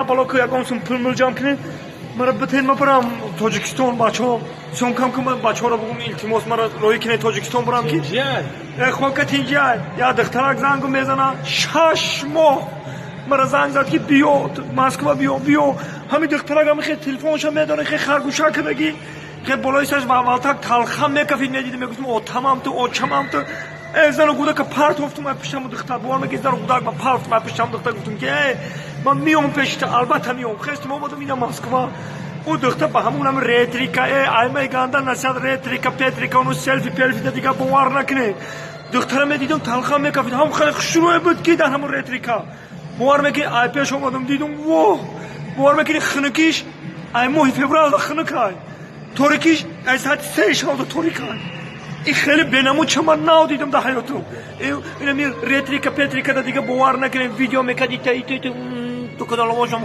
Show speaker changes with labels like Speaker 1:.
Speaker 1: Бало ки ягон сум пул мул ҷамъ кунед, мара битен, ма барам Тоҷикистон. Бачаҳо, съёмка м кун, бачаҳоро бугум, илтимос, мара роҳӣ кунед, Тоҷикистон барам ки хока тинҷиай. Я духтарак зангу мезана, 6 моҳ мара занг зад, ки биё Москва, биё, биё. Ҳамин духтарак ҳами хе телефонша медоре, хе харгӯша кадаги, хе болои сараш валтак талхам мекафид. Медидим, мегуфтим: «Отамам ту, очамам ту». Э, зану гудака партофтум ай пиштаму духтар, бовар мекунӣ, зану гудак ма партофтум ай пиштаму духтар. Гуфтум, ки э, ман миём пеши, албатта миём. Хестум, омадам ина Москва. Ӯ духтар ба ҳамун ҳами ретрика, э, аймаи ганда насиҳат, ретрика, петрика, ону селфи пелфи да дига бовар накунед. Духтара медидум, талхам мекафид, ҳам хеле хушрӯе буд, ки дар ҳамун ретрика, бовар мекунӣ, ай пеш омадам, дидум, во, бовар мекунӣ, хунукиш ай моҳи феврал хунукай, торикиш ай соати 3 шавда торикай. Ин хеле бенамуд ча ман надидам дар ҳаётум. Инами ретрика, петрика да дига бовар накунед. Видео мекард, ита ита ита, ду кадаловошам.